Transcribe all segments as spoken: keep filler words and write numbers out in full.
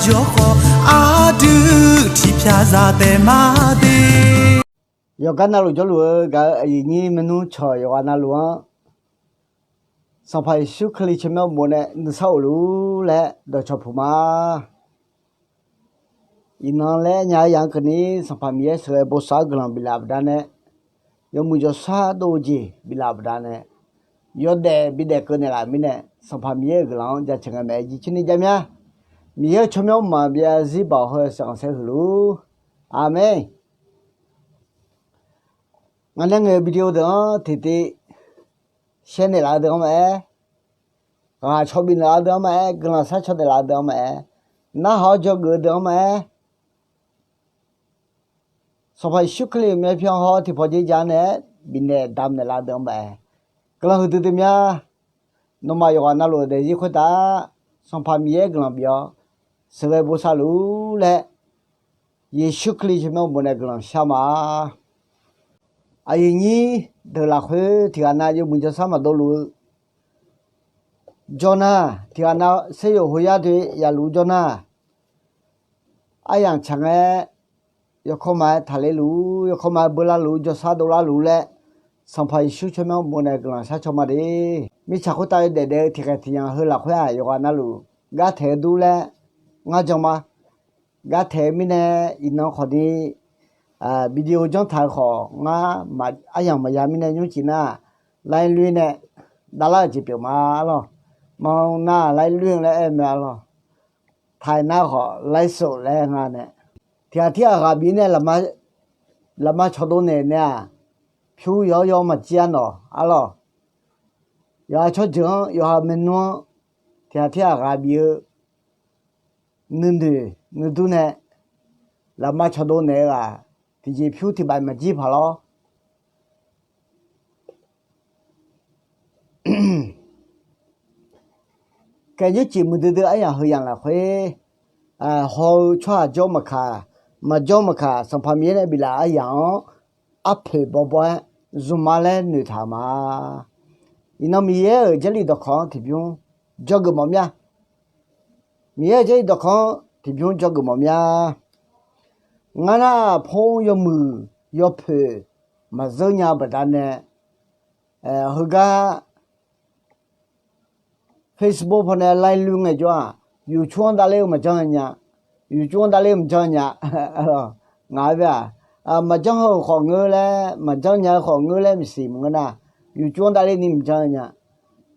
Jawrkhawf aqdui tiqpyaq zaq taef ma de. Yawqgar navluf jawrluf-eu gaq-eu aqyuif nyir maernmr cawq yawqghaq navluf-anr, Sanqpaq Yeqsur Kali tsawrmyanr uqmov nae nuisar of luf-ur laer dawqcawq puq ma. Iqnan laer nya-eu yaq-anr keuvni Sanqpaq Miqyaer sheuqghae bosav-anr guiqlanq biflaf baqdanae, yawmuiq jawrshar dov-eu jeq biflaf baqdanae, yawdaef bidaef keuv naeqlaf mirnae, Sanqpaq Miqyaer-euq guiqlanq-anr jaceuq ngae maeq-aer jircoer ni javmya. Miqyaer-euq tsawrmyanr mqmaq byav zarzir baoq heu-eu saeqkhanq saer huiq luf-ur. Aqmeq. Ngaq nae ngaeq-eu video deuq-anr tiqtiv share naeqlaf-eu deuq-anr maqaer, ghaq caw bifnaeq laf-eu deuq-anr maqaer, guiqlanq sharcaw naeqlaf-eu deuq-anr maqaer, narhaq-awr dzawgeuf-eu deuq-anr maqaer, Sanqpaq Yeqsur Kali-euq myavpyawq haw-eu tiqpawf jeq ja naeq-aer bifnaeq damq naeqlaf-eu deuq-anr maqaer, guiqlanq huiqdui dui mya. Nawmaf yawqghaq navluf-eu daefzir khoertav-aq, Sanqpaq Miqyaer guiqlanq bif-awr sheuqghae bosav luf-ur laer, Yeqsur Kali tsawrmyanr uqmov nae guiqlanq shar ma. Aqyuif nyir deuq lafkhoer tiqghaq nav yawmuiq jawrshar maqdov luf-eu jawr nar, tiqghaq nav saeryoq hoyar doe yaf luf-eu jawr nar, aryamq tsaq ngae, yawkawr ma-aer taqler luf-ur, yawkawr ma-aer beular luf-ur, jawrshar dovlar luf-ur laer, Sanqpaq Yeqsur tsawrmyanr uqmov nae guiqlanq sharcaw ma de. Mirtsaq khoertav-eu daef daef-eu tiqkhaeq tiqyanq heu lafkhoer-aq, yawqghaq navluf gar taeq-eu dur laer ngar jan ma. Gar taeq-eu mirnae, iqnan khawfni video janrtaq-eu khawf ngar aryamq maqya mirnae nymrcif nar, line loer nae davlar-euq jeq pyeuf ma arlawr. Maqnar line loer laer aer-eu mae arlawr. Taiq nar khawf line sof laer nga nae, tiqghaq tirghaq ghaq bif nae lafma cawqdov naeq nae-aq, pyur yawr yawr maqjir-a nawq arlawr. Yawqha tsawrjeuq-anr, yawqha maernmr-anr tiqghaq tirghaq ghaq bif-eu nuinoeq nuidur nae lafma cawqdov naeq-eu ghaq, tiqjeq pyur tiqbaef maqjir paq lawr. Kaeq nymrcif muiqdui dui aryamq heu yamq lafkhoer, haw-eu tsawrhaq jawr maqkaq, maqjawr maqkaq, Sanqpaq Miqyaer nae biflaf aryamq-anr arpoeq bawbaw-aer zmqma laer noeqtaq-euq ma. Iqnan Miqyaer-euq Jarlif dawqkawq-anr tiqbymr dzawgeuf mawf mya. Miqyaer-euq Jarlif dawqkawq-anr tiqbymr dzawgeuf mawf mya. Ngar nar pawr yawmuiq yawpoeq maqzeur nya baqdanae, heugar Facebook pawnae line loer ngaejawr-aq, YouTube-anr davler-eu maqjanr nya. YouTube-anr davler-eu maqjanr nya. Ngaq-aer bae-aq, maqjanr heu khawf ngeur laer, maqjanr nya-eu khawf ngeur laer maqsiq maqngeur nar, YouTube-anr davler ni maqjanr nya.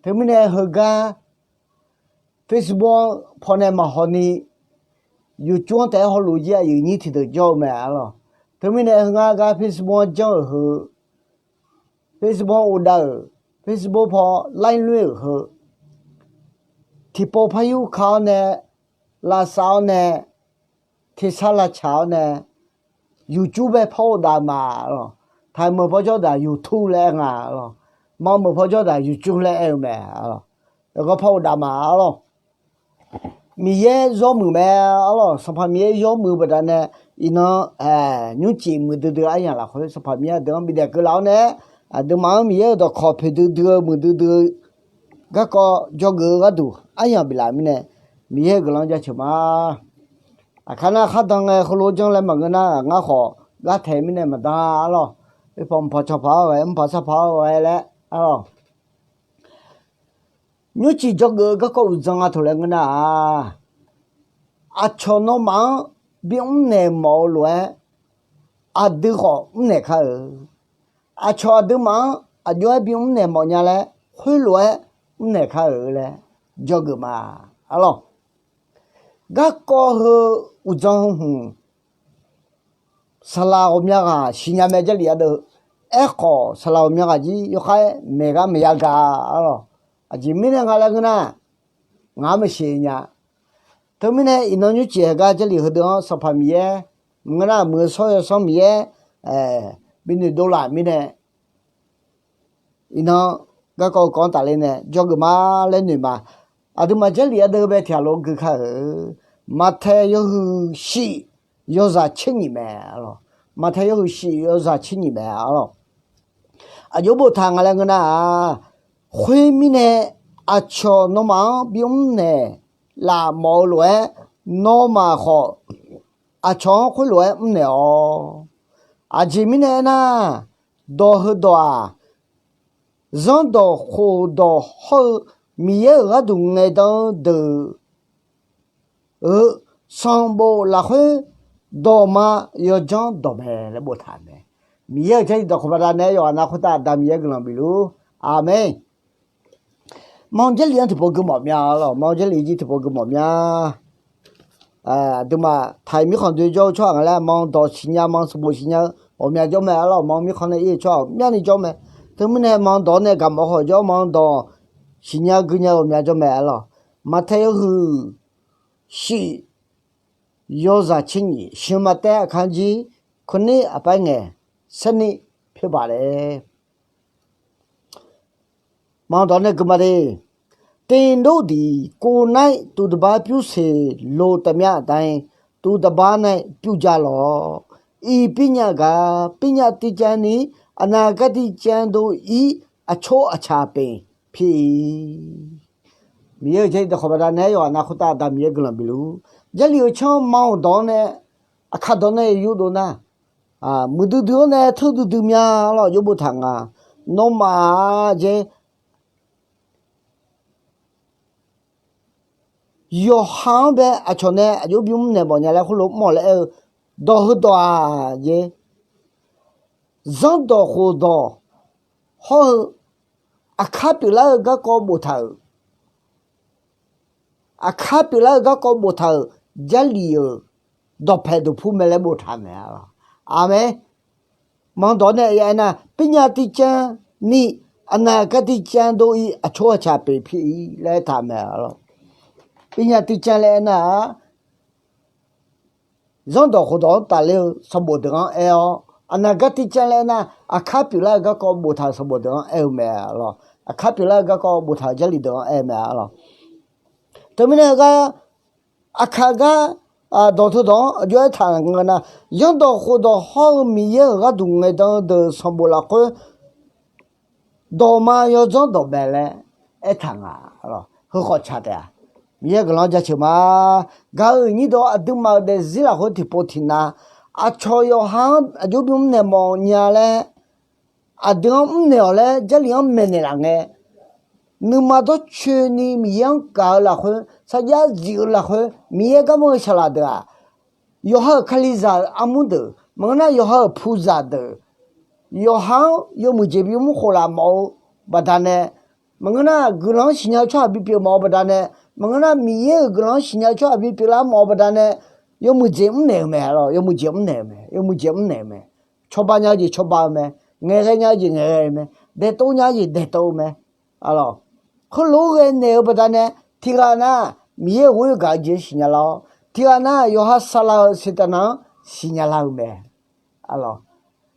Teumirnae heugar Facebook-anr pawnae maqhaw ni, YouTube-anr taef-aer hawluf jir aqyuif nyir tiqdeuq jawr-eu mae arlawr. Teumirnae heu ngar gar Facebook-anr janr-euq heu, Facebook-anr uvdav-euq, Facebook paw line loer-euq heu, tiqpov par yur ka-awr nae, lavsav-awr nae, tersar lavcaq-awr nae, YouTube bae par uvdav ma arlawr. Taqmeuq paw jawr daq YouTube laer aer nga arlawr. Maqmeuq paw jawr daq YouTube laer aer-eu mae arlawr. Yawgar par uvdav ma arlawr. Miqyaer zawr muiq mae arlawr. Sanqpaq Miqyaer zawr muiq-eu baqdanae, iqnan nymrcif muiqdui dui-eu aryamq lafkhoer Sanqpaq Miqyaer aqdui-anr bidaef keuvlaf-awr nae, aqduimaf-anr Miqyaer-euq dawqkawq poeqdui dui-eu muiqdui dui-eu garkawv dzawgeuf-eu gharduq aryamq biflaf mirnae, Miqyaer-euq guiqlanq-anr jaceuq ma. Aqkar nar khardan ngae heulof janr laer maqngeur nar, ngar khawf gar taeq mirnae maqdan arlawr. Oerpaw mqpaq cawpaq-awr ghae, mqpaq sarpaq-awr ghae laer arlawr. Nymrcif dzawgeuf-eu garkawv uqdzan nga taq laer ngeur nar-aq, aqcawq nawmaf-anr bimr naeq mawf-eu lof-aer, aqdui khawf mrnaeq kar-euq. Aqcawq aqduimaf-anr aqjox-aer bimr naeq mawf nya laer, khoerlof-aer mrnaeq kar-euq laer dzawgeuf ma arlawr. Garkawv heu uqdzan heu hmq, saqlaq ghawqmya ghaq siqnya mae Jarlif ardeuv. Aerkhawf saqlaq ghawqmya ghaq jir yawkhav-aer maeq gar maqya gaq arlawr. Aqjeq mirnae nga laer ngeur nar, ngaq-anr maqsiq nya. Teumirnae iqnan nymrcif heugar Jarlif heudeuq-anr Sanqpaq Miqyaer, maqngeur nar muiq-eu shawr-eu yawsanr Miqyaer binoeq dovlaf mirnae, iqnan garkawv-eu kawv-anr tafler nae dzawgeuf ma laer noeq ma. Aqduimaf Jarlif ardeuv bae tiqghaq lof gui kar-euq. Maqtaeq yawhuiq shif yawzaq tser nyif mae arlawr. Maqtaeq yawhuiq shif yawzaq tser nyif mae arlawr. Aqjox boftaq nga laer ngeur nar-aq, khoermirnae aqcawq nawmaf-anr bimr naeq laf mawf-eu lof-aer, nawmaf khawf aqcawq-anr khoerlof-aer mrnaeq-awq. Aqjeq mirnae aernar, dawq heudawq-aq, zanrdawq khofdawq hawr-eu Miqyaer-euq gharduq ngaeqdan-eu deuq-euq sanqbof lafkhoer dawqma yawdzanr dawq mae laer boftaq mae. Miqyaer-euq Jarlif dawqkawq baqdanae yawqghaq nav khoertav Aqda Miqyaer guiqlanq bif luf-ur. Aqmeq. Manr Jarlif-anr tiqpov gui mawf mya lawq. Manr Jarlif jir tiqpov gui mawf mya. Aqduimaf taq-iq mirkhanq doe jawr-eu tsawrhaq nga laer, manr dawq siqnya, manr sanqbof siqnya-eu ghawqmya jawr mae arlawq. Manr mirkhanq nae ir-eu tsawrhaq ghawqmyani jawr mae. Teumirnae manr dawq nae gaqmawf haw jawr, manr dawq siqnya guinya-eu ghawqmya jawr mae arlawq. Maqtaeq yawhuiq shif yawzaq tser nyiq, sheuq maqtaev aqkanr jir, kawrnir aqpaer ngaeq, saernir pyerbaq laer. Manr dawq nae gui ma de. သင်တို့သည် ကိုယ်၌ သူတပါးပြုစေ လိုသမျှအတိုင်း သူတပါး၌ ပြုကြလော့။ ဤပညတ်ကား ပညတ်တိကျမ်းနှင့် အနာဂတ်တိကျမ်းတို့၏ အချုပ်အခြာပင် ဖြစ်၏. Miqyaer-euq Jarlif dawqkawq baqdanae yawqghaq nav khoertav Aqda Miqyaer guiqlanq bif luf-ur. Jarlif-euq tsanr manr-euq dawq-anr nae, aqkar dawq nae yurdov nar, muiqdui dui-anr nae teuduidui mya lawq jawr boftaq nga. Nawmaf-aq jeq yawqha-anr bae aqcawq nae aqjox bimr naeq mawf nya laer khoerlof mr-awq laer aer-eu, dawq heudawq-aq jeq, zanrdawq khofdawq hawr-eu aqkar pyeuflar-eu garkawv boftaq-euq, aqkar pyeuflar-eu garkawv boftaq-euq Jarlif-euq dawqpaeq dawqpur mae laer boftaq mae arlawq. Aqmeq. Manr dawq nae aer nar, ပညတ်တိကျမ်းနှင့် အနာဂတ်တိကျမ်းတို့၏ အချုပ်အခြာပင် ဖြစ်၏ laer aertaq mae arlawq. ပညတ်တိကျမ်း laer aer nar-aq, zanrdawq khofdawq-anr tafler-eu sanqbof deuq-anr aer-awr, အနာဂတ်တိကျမ်း laer aer nar, aqkar pyeuflar-eu garkawv boftaq-euq sanqbof deuq-anr aer-eu mae arlawq. Aqkar pyeuflar-eu garkawv boftaq-euq Jarlif deuq-anr aer-eu mae arlawq. Teumirnae heugar, aqkar gar dawq teudawq-anr aqjox aertaq nga nar, zanrdawq khofdawq hawr-eu Miqyaer-euq gharduq ngaeqdan-eu deuq sanqbof lafkhoer dawqma yawdzanr dawq mae laer aertaq nga. Heukhawf tsaq taef-a. Miqyaer guiqlanq-anr jaceuq ma. Gaq-euq nyir deuq, aqduimaf-euq daefzir lafkhoer tiqpov tiqnav, aqcawq yawqha-anr aqjox bimr naeq mawf nya laer, aqdui-anr mrnaeq-awq laer Jarlif-anr maeqnaeq laf ngae, nuima dawrcoeni Miqyaer-anr gaq-eu lafkhoer, sarjax zif-eu lafkhoer, Miqyaer garmanr-eu saqlaq deuq-aq, yawqha-euq Kalizaq-euq armur deuq maqngeur nar, yawqha-euq puqzaq deuq, yawqha-anr yawmuiq jeq bimr khof laf mawf-eu baqdanae, maqngeur nar, guiqlanq-anr siqnya-eu tsawrhaq bipyeuf mawf-eu baqdanae, maqngeur nar, Miqyaer-euq guiqlanq-anr siqnya-eu tsawrhaq bipyeuf lar mawf-eu baqdanae, yawmuiq jeq mrnaeq-eu mae arlawq. Yawmuiq jeq mrnaeq-eu mae. Yawmuiq jeq mrnaeq-eu mae. Cawba nya-eu jeq cawba-eu mae. Ngaeqghae nya-eu jeq ngaeqghae-eu mae. Daeqtov nya-eu jeq daeqtov-eu mae arlawq. Khoerlof-aer ghae naeq-eu baqdanae, tiqghaq nar, Miqyaer-euq ghoer-eu gaq-eu jeq-anr siqnya lar-awr, tiqghaq nar, yawqha saqlaq-euq Saqtaqnaq-anr siqnya lar-eu mae arlawq.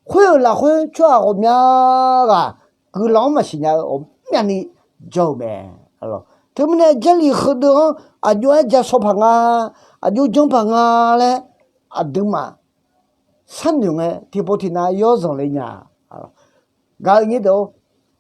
Khoer-euq lafkhoer tsawrhaq ghawqmya ghaq guiqlanq-anr maqsiq nya-eu ghawqmyani jawr-eu mae. Teumirnae Jarlif heudeuq-anr aqjox-aer ja shaw paq nga, aqjox janr paq nga laer aqduimaf sharnoeq ngae tiqpov tiqnav yawr zanqler nya. Gaq-eu nyir deuq-or,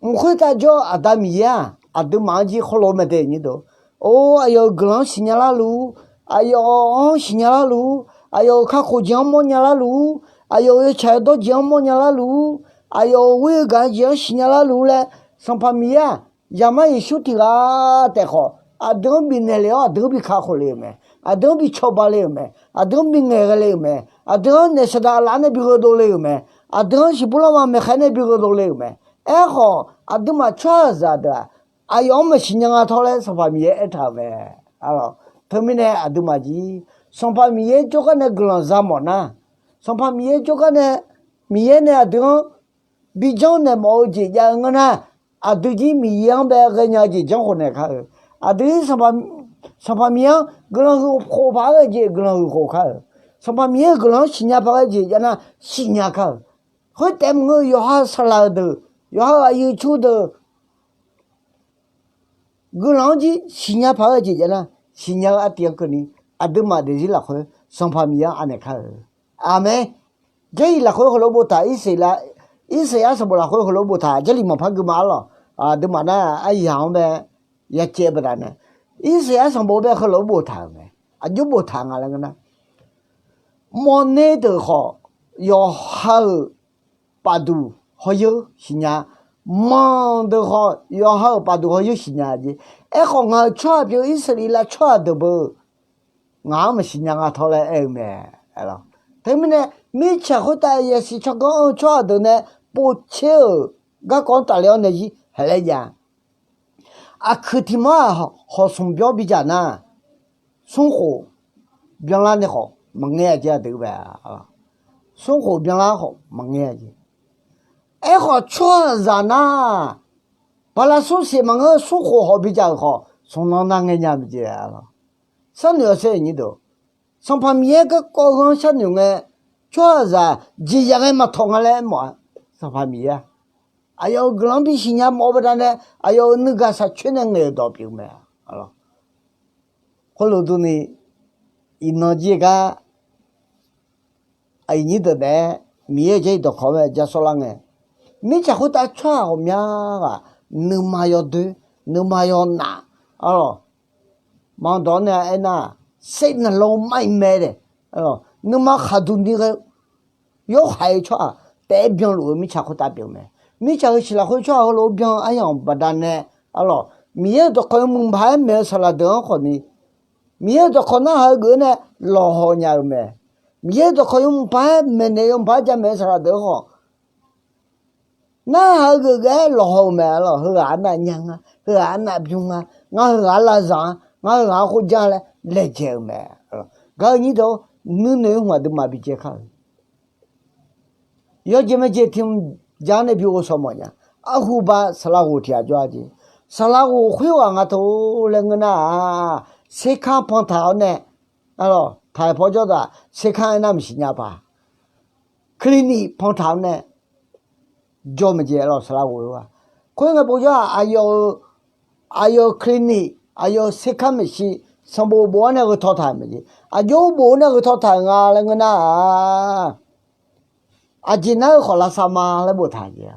mq khoertav jawr-eu Aqda Miqyaer-aq, aqduimaf-anr jir khoerlof-aer mae de nyir deuq-or. Or, aqyawf-euq guiqlanq-anr siqnya larluf-ur, aqyawf-anr siqnya larluf-ur, aqyawf-euq kakhof jeq-anr mawrnya larluf-ur, aqyawf-euq yawtsaq yawdawr jeq-anr mawrnya larluf-ur, aqyawf-euq ghoer-eu gaq-eu jeq-anr siqnya larluf-ur laer, Sanqpaq Miqyaer-aq, Zaqmar Yeqsur tiq ghaq taef khawf, aqdui-anr bifnaeq lef-awr aqdui-anr bi kakhof le-euq mae. Aqdui-anr bi cawba le-euq mae. Aqdui-anr bi ngaeqghae le-euq mae. Aqdui-anr naef saqdaq laf-anr nae bi gheudov le-euq mae. Aqdui-anr siqbur lanma maeqkhaer nae bi gheudov le-euq mae. Aerkhawf, aqduimaf tsawrhaqzaq deuq-aq, aqyawf-anr maqsiq nya nga tawr laer Sanqpaq Miqyaer aertaq-euq mae. Teumirnae aqduimaf jir, Sanqpaq Miqyaer jawrgar nae guiqlanq za mawf nar, Sanqpaq Miqyaer jawrgar nae, Miqyaer nae aqdui-anr bi janrnaeq mawf-eu jeq jav-eu ngeur nar, aqdui jir Miqyaer-anr bae ghaenya-eu jeq janrkhof naeq kar-eu. Aqdui-ir Sanqpaq Miqyaer-anr guiqlanq huiq khof paq-aer ghae jeq guiqlanq huiq khof kar-euq. Sanqpaq Miqyaer-euq guiqlanq-anr siqnya paq ghae jeq jav nar siqnya kar-euq. Khoertaef maqngeur-eu yawqha-euq saqlaq-euq deuq, yawqha-euq aqyuif cu deuq guiqlanq-anr jir siqnya paq-aer ghae jeq jav nar, siqnya-eu artiv-anr keuvni aqduimaf daefzir lafkhoer Sanqpaq Miqyaer-anr anaeq kar-euq. Aqmeq. Jarlif lafkhoer heulof-aer boftaq, Irsaqleqlav, Irsaqleqlav sanqbof lafkhoer heulof-aer boftaq, Jarlif maqpar gui ma arlawq. Aqduimaf nar aryaq-anr bae yacaev-eu baqdanae, Irsaqleqlav sanqbof bae heulof-aer boftaq-euq mae. Aqjox boftaq nga laer ngeur nar, mawrner deuq khawf yawqha-euq pafduq hawr-eu siqnya, manq deuq khawf yawqha-euq pafduq hawr-eu siqnya jeq. Aerkhawf, ngaq-euq tsawrhaq pyeuf-eu Irsaqleqlav tsawrhaq deuq beu ngaq-anr maqsiq nya nga tawr laer aer-eu mae. Teumirnae, mirtsaq khoertav yasiq tsawrganr anr-eu tsawrhaq deuq nae povtser-euq garkawv-anr tafle-awr nae zir haeqlaer jav. Aqkuiq tiq mawr-aq, hawq smq byawr bidzaq nar, smrkhof byanlar nae khawf maqngaer-a jeq aqdui-eu bae. Smrkhof byanlar khawf maqngaer-a jeq. Aerkhawf, tsawrhaqzaq nar, bala smrsiq maqngeur-eu smrkhof hawq bidzaq-euq khawf, smq nan nar ngae nya mae jeq. Sharnoeq-awq sher nyir deuq, Sanqpaq Miqyaer garkawv-anr sharnoeq ngae, tsawrhaqzaq jeqzaq ghae maqtawq nga laer mawf-a. Sanqpaq Miqyaer-aq, aqyawf-euq guiqlanq-anr bisiq nya mawf-eu baqdanae, aqyawf-euq nuigaq saqcoer nae ngaeq-euq dawq pyeuf-eu mae. Khoerlof durni, iqnan jir-eu gar, aqyuif nyir deuq naeq-aer Miqyaer-euq jarlif dawqkawq-anr bae ja sawrlar ngae, mirtsaq khoertav tsawrhaq ghawqmya ghaq nuima yawdoer, nuima yawnaf, arlawq, maqdawq-awr nae aernar, စိတ်နှလုံးမိုက်မဲတယ်, nuima khaqduq ni ghae-eu yawhaiq-eu tsawrhaq taef-aer byanluf-eu mirtsaq khoertav pyeuf-eu mae. Mirtsaq heu siq lafkhoer tsawrhaq heulof-aer byan aryamq baqdanae, arlawq, Miqyaer-euq dawqkawq yawmuiq baq-aer maeq-eu saqlaq deuq-anr khawfni, Miqyaer-euq dawqkawq narhaq-eu geuf-anr nae lawqhaw nya-eu mae. Miqyaer-euq dawqkawq yawmuiq baq-aer maeqnaeq yawmuiq baq-aer jamaeq-eu saqlaq deuq-anr khawf, narhaq-eu geuf ghae-aer lawqhaw-eu mae, arlawq. Heughaq arnav nya nga, heughaq arnav bym nga, ngar heughaq-anr lav zaq-anr, ngar heughaq-anr khoer jar laer laejae-eu mae. Gaq-eu nyir deuq-or, nuinoeq-aer hmq aqduimaf bi jae kar-eu yawjeq majeq tiq mq ja-anr nae bi ghovshaw mawf nya. Arhu ba saqlaq ghoq tiq ghaq jawr-a jeq. Saqlaq ghoq khoerghaq nga teu laer ngeur nar-aq, serkar pantaq-awr nae, arlawq, taq-aer paw jawr daq serkar aernar maqsiq nya paq, clinic pantaq-awr nae jawr mae jeq, arlawq, saqlaq ghoq-eu-aq. Khoerngae povjawr-aq, aqyawf-euq clinic, aqyawf-euq serkar maeqshi sanqbof bof-anr nae gheu tawtaq-euq mae jeq. Aqjox bof-anr nae gheu tawtaq-euq nga laer ngeur nar-aq, aqjeq nar-eu khawf lavsav ma laer boftaq jeq.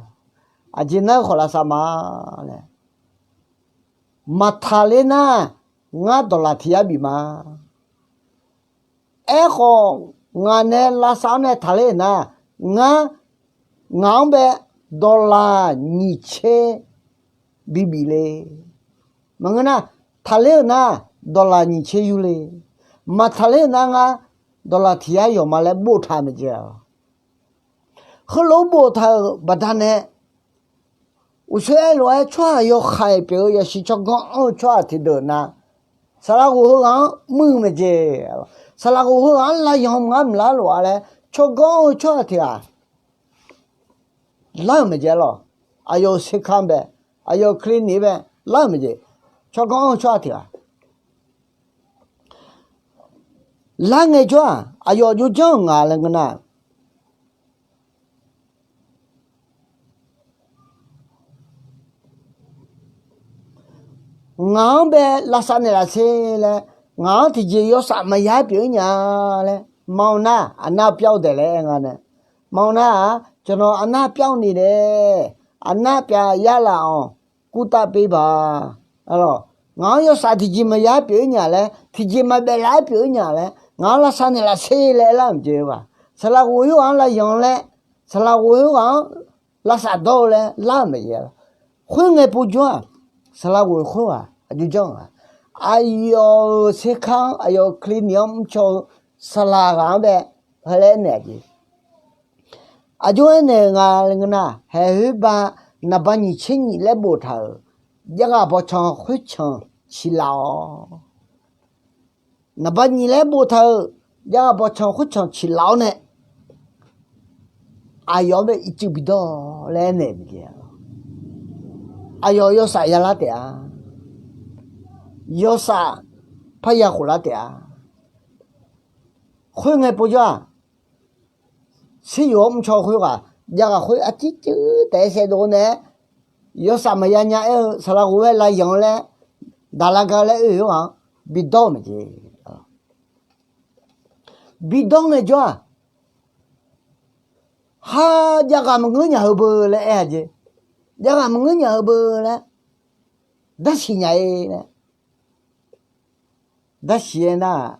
Aqjeq nar-eu khawf lavsav ma laer, maqtaqler nar, ngar dawqlaq tiq yar bif ma. Aerkhawf, ngaq nae lavsav-anr nae taqler-euq nar, ngar, ngaq-anr bae dawqlaq nyiq tser bibif le. Maqngeur nar, taqler-euq nar, dawqlaq nyiq tser yur le. Maqtaqler-euq nar, ngar dawqlaq tiq yar yawq ma laer boftaq mae jeq-a. Heulof-aer boftaq-euq baqdanae, uqshoe aerlof-aer tsawrhaq yawkhaeq pyeuf-eu yasiq tsawrganr anr-eu tsawrhaq tiqdeuq nar, saqlaq ghoq heughaq-anr muir-eu mae jeq. Saqlaq ghoq heughaq-anr lav yanq-eu maqngar maqlar lof-a laer tsawrganr anr-eu tsawrhaq tiq ghaq lar-euq mae jeq, arlawq. Aqyawf-euq serkar-anr bae, aqyawf-euq clinic bae lar-euq mae jeq. Tsawrganr anr-eu tsawrhaq tiq ghaq lar ngaejawr-aq, aqyawf jov janr-euq nga laer ngeur nar, ngaq-anr bae lavsav naeqlaf sher laer, ngaq-anr tiqjeq yawsaf maqya pyeuf-ir nya laer, ma-eu nar, aqnar pyav-eu daeq laer aer nga nae, ma-eu nar-aq, cawqnawq aqnar pyav-eu ni dae, aqnar pyav yar laf-anr kurtav pyeuf-ir ba. Arlawq, ngaq-anr yawsaf tiqjeq maqya pyeuf-ir nya laer, tiqjeq maqbaef laf-aer pyeuf-ir nya laer, ngaq-anr lavsav naeqlaf sher laer aerlar-euq mae jeq-a. Saqlaq ghoq khoerghaq-anr lav yanq laer, saqlaq ghoq khoerghaq-anr lavsaf dawr-eu laer lar-euq mae jeq. Khoerngae povjawr-aq, saqlaq ghoq khoerghaq aqjox janr-a, aqyawf-euq serkar-anr, aqyawf-euq clinic-anr mrcaw-eu saqlaq ghaq-anr bae heu laer aernaeq-a jeq. Aqjox aernaeq-eu nga laer ngeur nar, haeq khoer ba naqba nyiq tser nyiq laer boftaq-euq javghaq bawqtsanq khoertsanq ciqlaf-awq. Naqba nyiq laer boftaq-euq javghaq bawqtsanq khoertsanq ciqlaf-awr nae, aqyawf-anr bae ircuf bidawr laer aernaeq mae jeq. Aqyawf yawsaf yalar taef-a. Yawsaf parya khoflar taef-a. Khoerngae povjawr-aq, siryoq-anr mrcaw khoerghaq javghaq khoer arcir cuiv taef-aer saevdov nae-aer, yawsaf maqya nya aer-eu saqlaq ghoq-aer lav yanq-eu laer, daqlav ga laer oe-eu ghaq-anr bidawr-eu mae jeq. Bidawr ngaejawr-aq, ha, javghaq maqngeur nya heu beu laer aer-a jeq. Javghaq maqngeur nya heu beu laer, darsiq nya-ir laer. Darsiq aernar,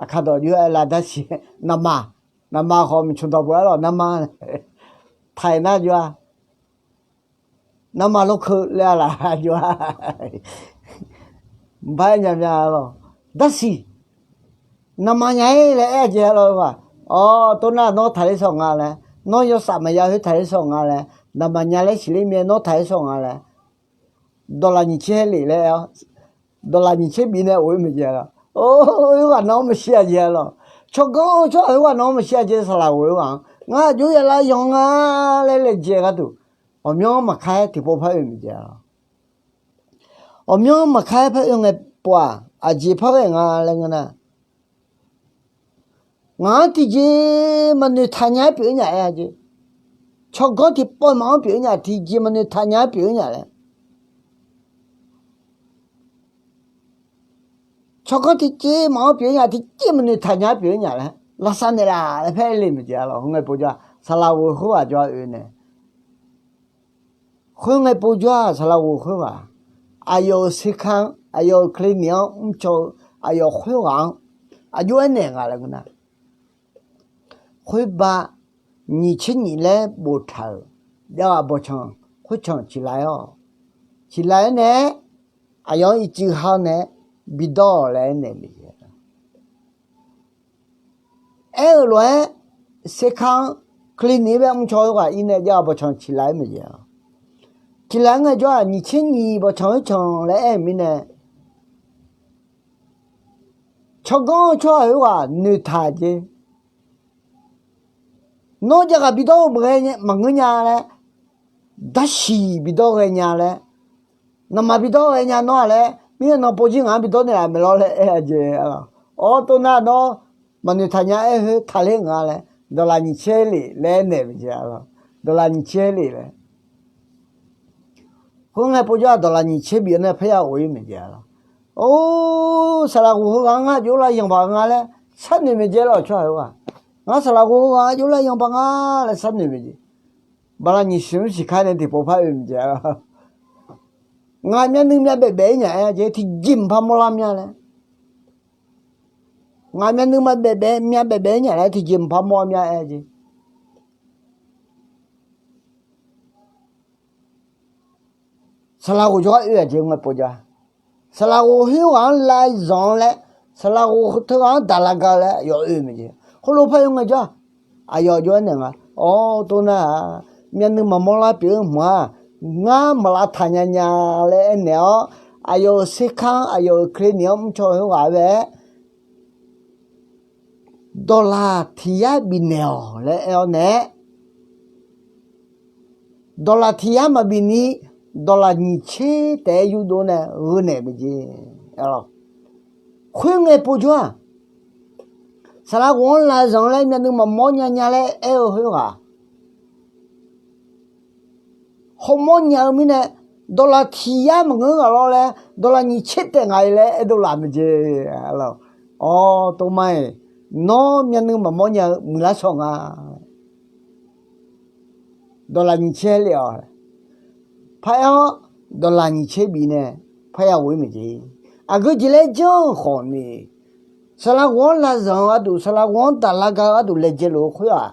Aqkar dawq jov-aer lav darsiq, navmaf, navmaf khawf miqcmq dawq beu-aer lawq, navmaf taiq nar jov-a. Navmaf lawrkeuv laer-a laf jov-a. Bar-aer nya mya lawq. Darsiq, navmaf nya-ir laer aer-a jeq-a lawq-eu ghaq. Awr, tov nar nawr taqler sawq nga laer, nawr yawsaf maqya khoer taqler sawq nga laer, navmaf nya laer siqler mir-aer nawr taqler sawq nga laer, dawqlaq nyiq tser lef laer aer-awr, dawqlaq nyiq tser bif nae of-ir maeq jeq-a lawq. Or, khoerghaq nawr maqshir-a jeq-a lawq. Tsawrganr-eu tsawrhaq khoerghaq nawr maqshir-a jeq, saqlaq ghof-eu ghaq-anr ngar aqjox ya lar yanq nga laer laejae gharduq, ghawqmyanr maqkar-aer tiqpov par oe maeq jeq-a lawq. Ghawqmyanr maqkar-aer par oe ngae pov-aq, aqjeq par ghae nga laer ngeur nar, ngaq-anr tiqjeq maqnoeq taq nya-aer pyeuf-ir nya aer-a jeq. Tsawrganr tiqpawf maf-anr pyeuf-ir nya, tiqjeq maqnoeq taq nya-aer pyeuf-ir nya laer. Tsawrganr tiqjeq maf-anr pyeuf-ir nya, tiqjeq maqnoeq taq nya-aer pyeuf-ir nya laer lavsav naeqlaf laer paer le maeq jeq-a lawq. Khoerngae povjawr-aq, saqlaq ghof khoerghaq jawr-a oe nae. Khoerngae povjawr-aq, saqlaq ghof khoerghaq, aqyawf-euq serkar-anr, aqyawf-euq kle nif-anr mrcaw-eu aqyawf khoerghaq-anr aqjox aernaeq nga laer ngeur nar, khoerbav nyiq tser nyiq laer boftaq-euq javghaq bawqcanq khoercanq ciqlaf-aer-awq. Ciqlaf-aer nae-aer, aqyawf-anr ircuf ha-awr nae-aer bidawr-awq laer aernaeq maeq jeq. Aer-euq lof-aer, serkar-anr kle nif-aer bae mrcaw-eu ghaq ir nae javghaq bawqcanq ciqlaf-aer maeq jeq-a. Ciqlaf-aer ngaejawr-aq, nyiq tser nyiq bawqcanq khoercanq laer aer-euq mirnae, tsawrganr-eu tsawrhaq khoerghaq noeqtaq jeq. Nawr javghaq bidawr-eu maqngeur nya laer, darsiq bidawr ghae nya laer, naqmaq bidawr ghae nya nawr-aq laer, mirnae nan povjir ngaq-anr bidawr naeqlaf maeq lawr laer aer-a jeq-a lawq. Awr, tov nar nawr maqnoeq taq nya aer khoer taqler nga laer, dawqlaq nyiq tser lef laer aernaeq maeq jeq-a lawq. Dawqlaq nyiq tser lef laer. Khoerngae povjawr-aq, dawqlaq nyiq tser bif-awr nae parya of-ir maeq jeq-a lawq. Or, saqlaq ghof heughaq-anr ngar jov lar yanq paq nga laer sharnoeq maeq jeq lawq, tsawrhaq heughaq. Ngar saqlaq ghof heughaq-anr jov lar yanq paq nga laer sharnoeq maeq jeq. Bala nyiq siq mr siq kar nae tiqpov par oe maeq jeq-a lawq. Ngaq myavnuiv myavbaef baef-ir nya aer-a jeq, tiqjeq mqpar mawrlar mya laer. Ngaq myavnuiv maqbaef baef, myavbaef baef-ir nya laer tiqjeq mqpar mawr mya aer-a jeq. Saqlaq ghof jawrgar oe-aq jeq ngae povjawr-a. Saqlaq ghof khoerghaq-anr lav zanq-eu laer, saqlaq ghof teughaq-anr daqlav ga-eu laer aqyawf oe maeq jeq. Khoerlof par oe ngaejawr-aq, aqyawf jov-aer naeq nga. Awr, tov nar-aq, myavnuiv maqmawr lar pyeuf-eu hmq-aq, ngar maqlav taq nya nya laer aernaeq-awr, aqyawf-euq serkar-anr, aqyawf-euq kle nif-anr mrcaw-eu khoerghaq-a bae-aer dawqlaq tiq yar bifnaeq-awq laer aer-awr nae-aer, dawqlaq tiq yar maqbif ni, dawqlaq nyiq tser taef-aer yurdov nae gheu naeq maeq jeq. Khoerngae povjawr-aq, saqlaq ghof-anr lav zanq-eu laer myavnuiv maqmawr nya nya laer aer-eu khoerghaq hawmawr nya-eu mirnae, dawqlaq tiq yar maqngeur ghaq lawr laer, dawqlaq nyiq tser taef ngaq-ir laer aerdov laf maeq jeq. Awr, tov mar-iq, nawr myavnuiv maqmawr nya-eu muiqlar shawr nga. Dawqlaq nyiq tser lef-awq. Paraer-awr, dawqlaq nyiq tser bif nae parya ghof-ir maeq jeq. Aqgeu jeq laer janr-eu khawf ni, saqlaq ghof-anr lav zanq-eu gharduq, saqlaq ghof-anr daqlav ga-eu gharduq laejae luf-eu khoer-aq,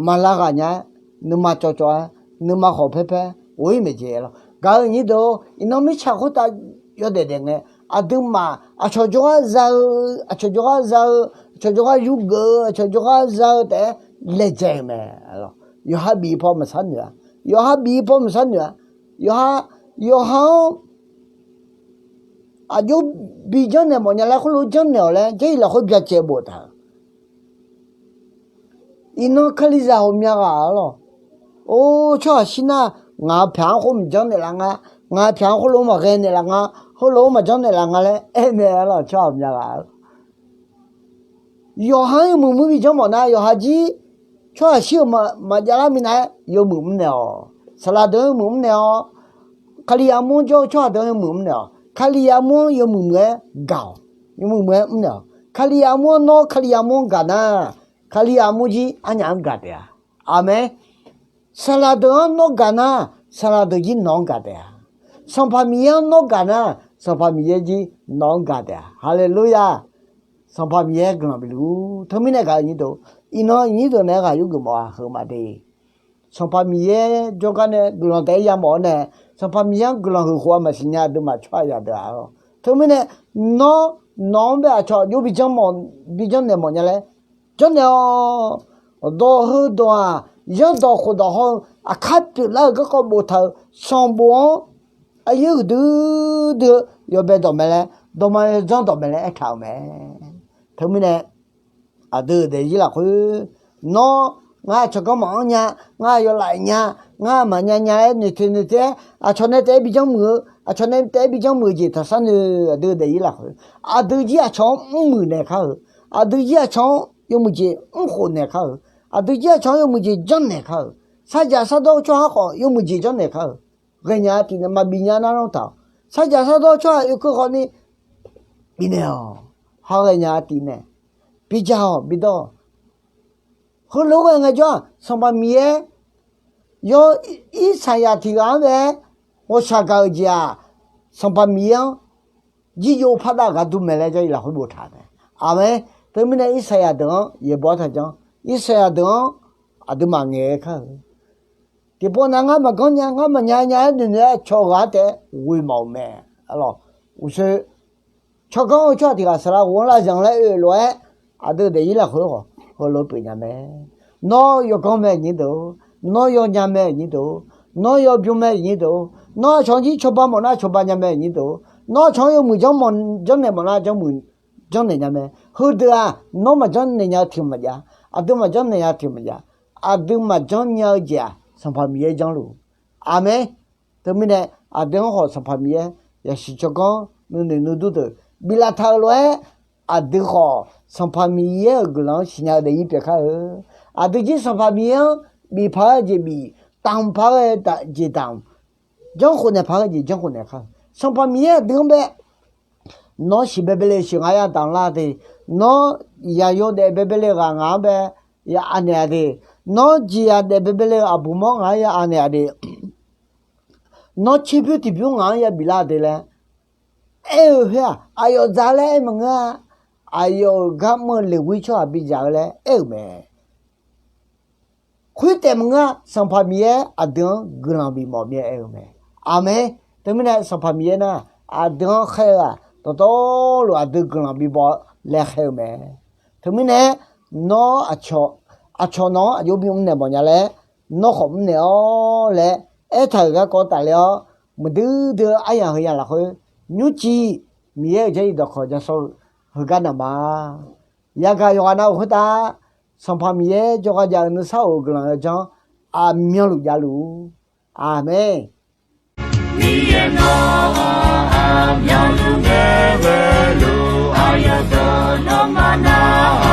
maqlav ghaq nya-aer, nuima cawv cawv-aer, nuima khawf paer paer ghof-ir maeq jeq lawq. Gaq-euq nyir deuq-or, iqnan mirtsaq khoertav yawdaef daef ngae, aqduimaf aqcawq jawrgar za-eu, aqcawq jawrgar za-eu, aqcawq jawrgar yurgeuf-eu, aqcawq jawrgar za-eu taef-aer laejae-euq mae. Yawqha bif paw maqsar noeq-a. Yawqha bif paw maqsar noeq-a. Yawqha, yawqha-anr aqjox bi janrnaeq mawf nya laer khoerlof janrnaeq-awq laer Jarlif lafkhoer byacaevbof taq-euq. Iqnan Kalizaq ghawqmya ghaq-a lawq. Or, tsawrhaq shir nar, ngaq-euq pyaq-anr khoer maqjanr naeqlaf nga, ngaq-euq pyaq-anr khoerlof maqghae naeqlaf nga, khoerlof maqjanr naeqlaf nga laer aernaeq-a lawq, tsawrhaq ghawqmya ghaq-a lawq. Yawqha-anr yawmuiq muir bi janr mawf nar, yawqha jir tsawrhaq shir-euq maqjav lar minav-aer yawmuiq mrnaeq-awq. Saqlaq deuq-anr yawmuiq mrnaeq-awq. Kalizaq armur-anr jawr-eu tsawrhaq deuq-anr yawmuiq mrnaeq-awq. Kalizaq armur-anr yawmuiq muiq-aer gaq-awq. Yawmuiq muiq-aer mrnaeq-awq. Kalizaq armur-anr nawr Kalizaq armur-anr gaq nar, Kalizaq armur jir arnyaf-anr gaq taef-a. Aqmeq. Saqlaq deuq-anr nawr gaq nar, saqlaq deuq jir nawq-anr gaq taef-a. Sanqpaq Miqyaer-anr nawr gaq nar, Sanqpaq Miqyaer jir nawq-anr gaq taef-a. Haleluya! Sanqpaq Miqyaer guiqlanq bif luf-ur. Teumirnae gaq-eu nyir deuq, iqnan nyir deuq naeq-aer ghaq yur geufmawf-a heu maqde. Sanqpaq Miqyaer jawrgar nae guiqlanq taef-aer yamawf-awr nae, Sanqpaq Miqyaer-anr guiqlanq huiq khof-a maqsiq nya aqduimaf tsawrhaq yadeuq-aq lawr. Teumirnae nawr, nawq-anr bae aqcawq jov bi janrnaeq mawf nya laer janrnaeq-awq. Dawq heu dawq-aq, zanrdawq khofdawq hawr-eu aqkar pyeuflar-euq garkawv boftaq-euq sanqbof-anr aqyuif huiqdui dui-eu yawbae dawq mae laer, dawqma yawdzanr dawq mae laer aertaq-euq mae. Teumirnae aqdui-euq daefzir lafkhoer, nawr, ngar tsawrganr maqanr nya, ngar yawlaf nya, ngar maqnya nya-aer noeqtsoeq noeqtsoeq-aer aqcawq nae taef-aer bi janrmuiq-eu, aqcawq nae taef-aer bi janrmuiq-eu jeq taqshar noeq. Aqdui-euq daefzir lafkhoer, aqdui jir aqcawq-anr mrmuiq naeq kar-euq, aqdui jir aqcawq-anr yawmuiq jeq mrkhof naeq kar-euq, aqdui jir aqcawq-anr yawmuiq jeq janrnaeq kar-euq, sarjaq sardawr-eu tsawrhaq khawf yawmuiq jeq janrnaeq kar-euq, ghaenya-a tif nae maqbif nya nar lanr taq-awq. Sarjaq sardawr-eu tsawrhaq oekeuv khawfni bifnaeq-awq. Hawghaenya-a tif nae bidzaq-awq, bidawr-awq. Heulof-aer ghae ngaejawr-aq, Sanqpaq Miqyaer, yawr, Irsaqyaq tiq ghaq-anr bae-aer ghawqshaq gaq-euq jeq-aq, Sanqpaq Miqyaer-anr jirjov pardav-eu gar dur mae laer Jarlif lafkhoer boftaq mae. Aqmeq. Teumirnae Irsaqyaq deuq-anr yaeqbawq-awr taqjanr. Irsaqyaq deuq-anr aqduimaf ngaeq-aer kar-eu, tiqpov nav ngar maqganr nya, ngar maqnya nya-aer noeqnoeq-aer cawq ghaq-anr taef-aer ghoe mawf-euq mae. Alawq, uqshoe tsawrganr-eu tsawrhaq tiq ghaq saqlaq ghof-anr lavzanq laer oe-eu lof-aer, aqdui-euq daefzir lafkhoer khawf heulof pyeuf nya mae. Nawr yawganr mae nyir deuq-or, nawr yawnya mae nyir deuq-or, nawr yawbymr mae nyir deuq-or, nawr aqcawq-anr jir cawba mawfnar cawba nya mae nyir deuq-or, nawr aqcawq-anr yawmuiq janrnaeq mawfnar janrnaeq nya mae. Heudeuq-aq, nawr maqjanr naeq nya-eu tiq maqjav, aqdui maqjanr naeq nya-eu tiq maqjav, aqdui maqjanr nya-eu jeq-aq Sanqpaq Miqyaer janrluf. Aqmeq. Teumirnae aqdui-anr khawf Sanqpaq Miqyaer yasiq tsawrganr nuinoeq nuidur deuq biflaf taq-euq lof-aer, aqdui khawf Sanqpaq Miqyaer-euq guiqlanq-anr siqnya-eu daefzir pyeuf kar-eu. Aqdui jir Sanqpaq Miqyaer-anr bif paq-aer jeq bif, damq paq-aer jeq damq, janrkhof naeq paq-aer jeq janrkhof naeq kar-eu. Sanqpaq Miqyaer aqdui-anr bae, nawr siq baebae le siq ngaq-anr yadamq lar de, nawr yaqyo daef baebae le ghaq ngaq-anr bae ya anaeq-a de, nawr jeqzaq daef baebae le aqbuq mawr ngaq-anr ya anaeq-a de, nawr tserbymr tiqbymr ngaq-anr ya biflar de laer aer-eu khoer-aq, aqyawf dzaq laer aer maqngeur-a. Aqyawf-euq gar mr-eu Leqwir tsawrhaq bidzaq-eu laer aer-euq mae. Khoertaef maqngeur-a, Sanqpaq Miqyaer aqdui-anr guiqlanq bifmawf mir-aer aer-eu mae. Aqmeq. Teumirnae Sanqpaq Miqyaer nar, aqdui-anr khaer-eu-aq, dawqtawvluf aqdui guiqlanq bibaw-eu laer khaer-eu mae. Teumirnae nawr aqcawq nawq-anr aqjox bimr naeq mawf nya laer, nawr khawf mrnaeq-awr laer aertaq-euq garkawv tafler-awr, muiqdui dui-eu aryamq heu yamq lafkhoer, nymrciv Miqyaer-euq jarlif dawqkawq ja sawr-eu heugar naqma. Yagaq yawqghaq nav-euq khoertav, Sanqpaq Miqyaer jawrgar jav-eu nuisar of-eu guiqlanq yawdzanr aqmyanluf javluf-ur. Aqmeq. Miqyaer nawr-anr aqmyanluf ngae ghaeluf, aqyawf deuq nawmaf nar